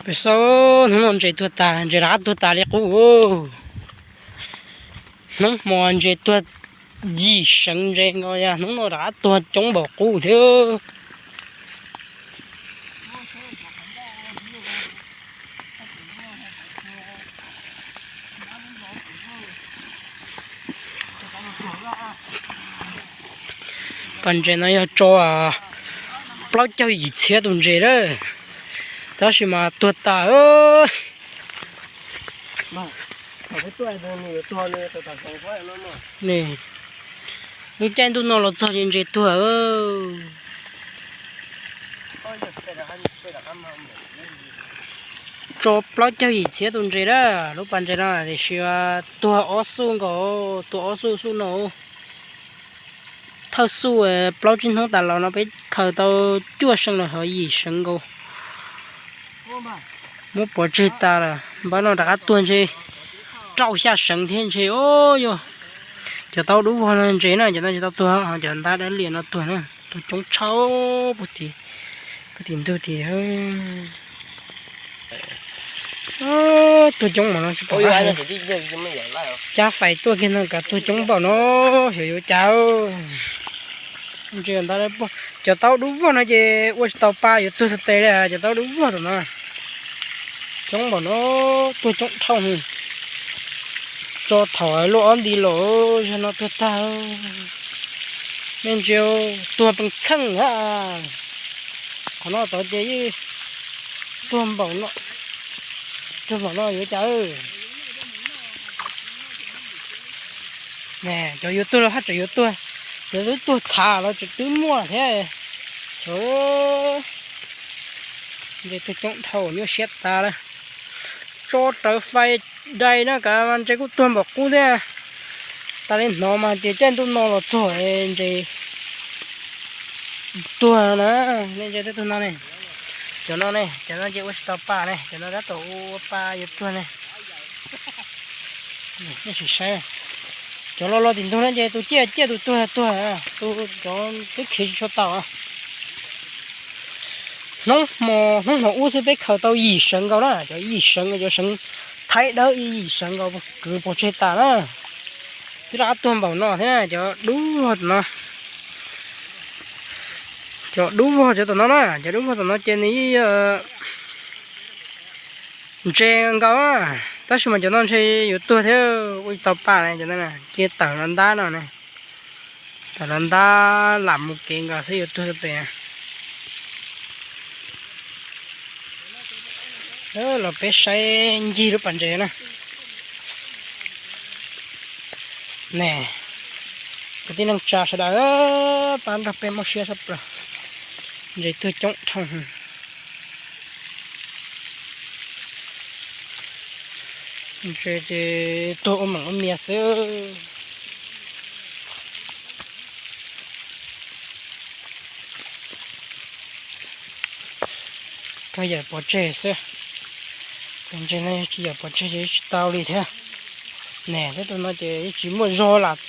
Peb saib, hnub no ntses tuag tas, ntses rov qab tuag tas li qub. Hnub hmo ntses tuag yim seev ntses nkaus, yog hnub no rov qab tuag coob npaum qub thiab. Pas ntses no yog tso plaub caug yim txhiab tus ntses lawm, tab sis mas tuag tas. Lub caij ntuj no los txog ces ntses tuag. Tso plaub caug yim txhiab tus ntses na, lub pas ntses no tiam sis tuag ob xuj nkaus, tuag ob xuj xuj no. Thawj xuj plaub tsib hnub tas los no peb khaws tau cuaj seev los ho yim seev nkaus. Muab pov tseg tas lawm, npawb no rov qab tuag ntshe rau xya seev thiab ntshe. Os, yog cov taub dub vog no ntses na, cov no tsis tau tuag, cov ntab dawb lias no tuag na, tuag coob tshaj puag tim, puag tim ntug tim. Tuag coob mas no tsis pom, cab fais tuaj kiag no kav tuag coob npaum no, xyov yuav cas. Ntses ntab, cov taub dub vog no ces ua tsis tau pa, yuav tuag xav tes li. Cov taub dub vog tom no coob npaum no, tuag coob dhau. Tso thaum luaj ob nti los, zag no tuag tag. Nej ntsia, tuag pees txheej a. Qhov no tod ces yeej tuag npaum no, tuag npaum no yuav cas. Cov yuav tuag los haj tseem yuav tuag, cov twb tuag txhav los tseem twb muaj thiab. Ntses tuag coob dhau, nyuaj siab tas lawm. Tso rawv fais dai na, kav ntses kuj tuag npaum qub thiab. Tas li hnov mas tias caij ntuj no los txog ntses tuag na. Nej ntsia tej tug no ne, cov no ne, cov no ces ua tsis tau pa ne, cov no tab tom ua pa yuav tuag ne. Nej sim saib, cov lo lo tim ntug no ces tus ciaj ciaj tus tuag tuag, tus cov twb khiav tsis tshua tau. Hnub hmo, hnub hmo ub xwb peb khaws tau yim seev nkaus na, cov yim seev, cov seev thaib dawb yim seev nkaus kwv pov tseg tas na. Twb rov qab tuag npaum no thiab na, cov dub vog tom no. Cov dub vog cov tom no na, cov dub vog tom no ces nws yeej yog ntses nkaus, tab sis mas cov no ntshe yuav tuag thiab, ua tsis tau pa ne, cov no cia tawm los ntab no ne. Tawm los ntab lam mus kev nkaus xwb, yuav tuag xwb tes. Los peb saib ncig lub pas ntses na. Ne, kwv tij neej tsa sawv daws, pab nrog peb muab siab sab plaws. Ntses tuag coob dhau. Ntses ces tuag ua meem ua mias xwb. Kawg yawm pov tseg xwb. Ntses no tsis yawm pov tseg ces tsis tau li thiab. Ne, tej tug no ces tsis muaj zog lam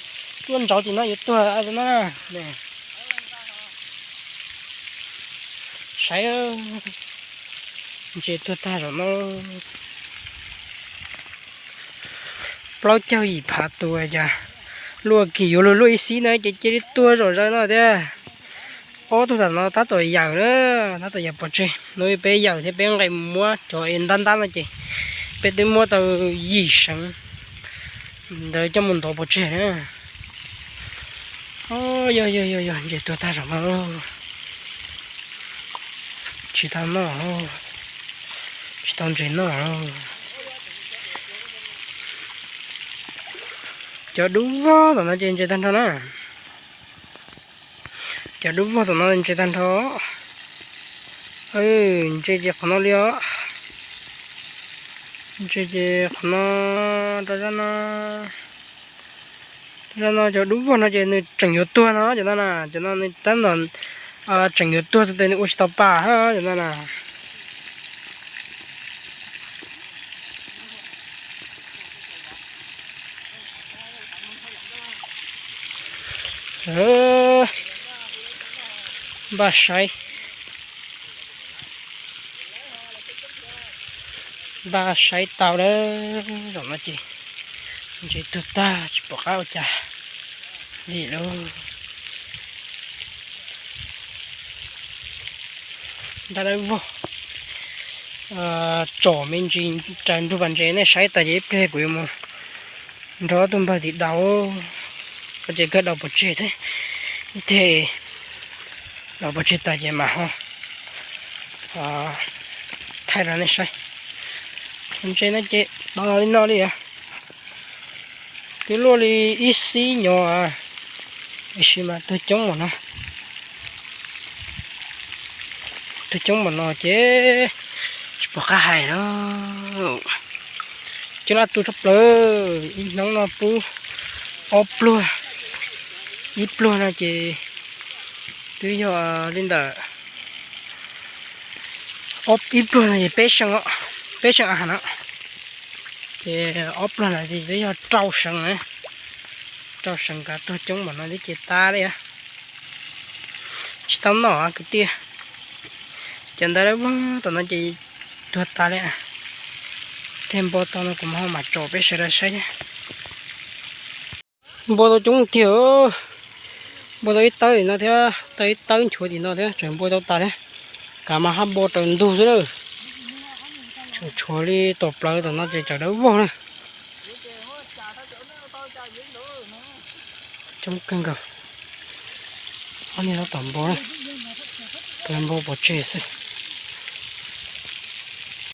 tuaj ntsauv tim no yuav tuag no. Saib, ntses tuag tag zaum no. Plaub caug yim phav tus cas luaj kis yuav luag luaj ib xib na ces cia li tuag zom zaws no thiab. Ob tug tam no tab tom yawm na, tab tom yawm pov tseg no, peb yawm thiab peb nqes mus muab cov es ntab ntab no ces peb twb muab tau yim seev ntawd coj mus ntov pov tseg na. Yog yog yog yog, ntses tuag tag zaum no, tsis tau noj, tsis tau ntses noj. Cov dub vog tom no ces ntses tag nrho na. Cov dub vog tom no ntses tag nrho. Ntses ces qhov no li os. Ntses ces qhov no, rau zaj no. Rau zaj no cov dub vog no ces nws tseem yuav tuag no, cov no na, cov no nws tab tom tseem yuav tuag xwb tes nws ua tsis tau pa, cov no na. Npaj saib. Npaj saib tau lawm, zaum no ces ntses tuag tag tsis pom qab ua cas li lawm. Npaj dawb vog, tsom me ntsis raws ntug pas ntses nej saib tas ces ib pliag kuv yuav mus nrog ob tug npawg tim daus, koj ces kawg daus pov tseg thiab, ib teg daus pov tseg tas ces mam ho thaij rau nej saib. Ntses no ces to li no li os. Twb luaj li ib xib nyob, tiam sis mas tuag coob npaum no. Tuag coob npaum no ces tsis pom qab hais lawm. Coob leej tug tshaj plaws, ib hnub no pub ob pluag, ib pluag no ces twb yog li ntawm, ib pluag no ces peb seem, peb seem a no, ces ob pluag no ces twb yog rau seem na, rau seem kav tuag coob npaum no twb ces tas li. Tsis tau noj kwv tij, cov ntawd lawm tom no ces tuag tas li. Tej npua tau no kuv mam ho mam tsom peb sawv daws saib thiab. Npua tau coob tiag, npua tau ib tawb tim no thiab, tau ib tawb nchuav tim no thiab, tseem npua tau tas thiab. Kav mas haj npua raws ntug xwb lawm. Tseem tshuav li tom plawv tom no ces tseem dawb vog na. Coob kawg nkaus. Ob niag tab tom npau, npau pov tseg xwb.